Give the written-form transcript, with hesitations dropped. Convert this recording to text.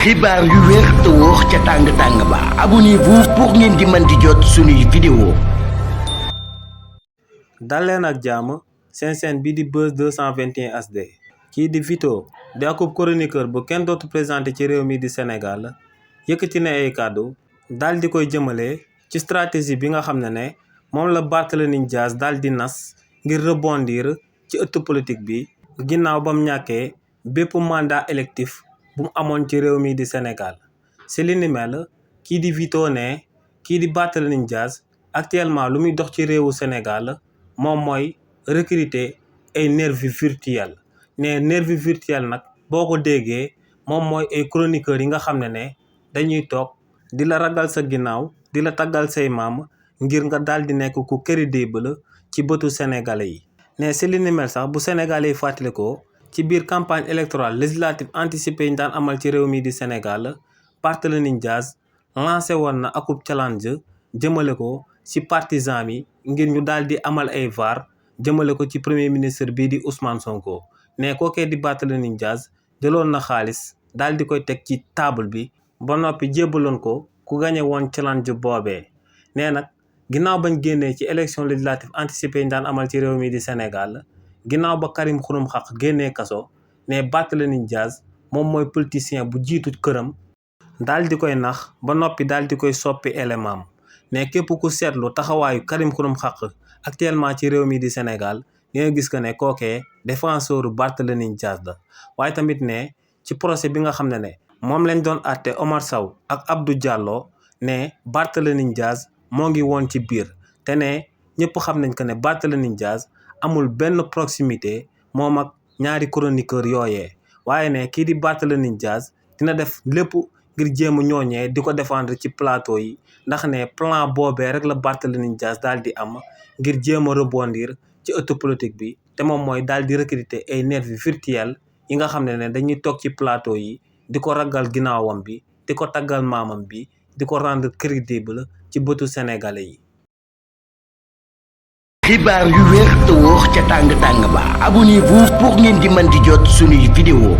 xibaar yu wér te wóor ca tàng-tàng ba abonnez-vous pour ngeen di mën di jot suñuy vidéo. dal leen ak jàmm seen chaîne bi di Buzz 221 HD kii di Vito di akub chroniqueur bu kenn dootu présenté ci réew mi di Sénégal yëkkati na ay kàddu daal di koy jëmale ci stratégie bi nga xam ne moom la Barthélémy Dias daal di nas ngir rebondir ci ëtt politique bi ginnaaw bam ñàkkee bépp mandat électif bu mu amoon ci réew mi di Sénégal. si li ni mel kii di Vito ne kii di Barthélémy Dias actuellement lu muy dox ci réewu Sénégal moom mooy recruter ay nervi virtuel ne nervi virtuel nag boo ko déggee moom mooy ay chroniqueurs yi nga xam ne dañuy toog di la ragal sa ginnaaw di la taggal say maam ngir nga daal di nekk ku crédible ci bëtu sénégalais yi. ne si li ni mel sax bu sénégalais yi fàttalikoo ci biir campagne électorale législative anticipée yi ñu daan amal ci réew mi di Sénégal Barthélémy Dias lancé woon na akub challenge jëmale ko ci partisan bi ngir ñu daal di amal ay VAR jëmale ko ci premier ministre bii di Ousmane Sonko ne kookee di Barthélémy Dias jëloon na xaalis daal di koy teg ci table bi ba noppi jébbaloon ko ku gañe woon challenge boobee. nee nag ginnaaw bañ génnee ci élection législative anticipée yi daan amal ci réew mi di Sénégal ginnaaw ba Karim Xurum Xaq génnee kaso ne Barthélémy Dias moom mooy politicien bu jiitu këram daal di koy nax ba noppi daal di koy soppi élément ne képp ku seetlu taxawaayu Karim Xurum Xaq actuellement ci réew mi di Sénégal di nga gis que ne kookee défenseur Barthélémy Dias la. waaye tamit ne ci procès bi nga xam ne moom lañ doon àtte Omar Sow ak Abdou Diallo ne Barthélémy Dias moo ngi woon ci biir te ne ñëpp xam nañ que ne Barthélémy Dias amul benn proximité moom ak ñaari chroniqueur yooyee. waaye ne kii di Barthélémy Dias dina def lépp ngir jéem a ñooñee di ko défendre ci plateau yi ndax ne plan boobee rek la Barthélémy Dias daal di am ngir jéem a rebondir ci ëtt politique bi te moom mooy daal di recruter ay nervis virtuels yi nga xam ne dañuy toog ci plateau yi di ko ragal ginnaawam bi di ko taggal maamam bi di ko rendre crédible ci bëtu sénégalais yi. xibaar yu wér te wóor ca tàng-tàng ba abonnez-vous pour ngeen di mën di jot suñuy vidéo.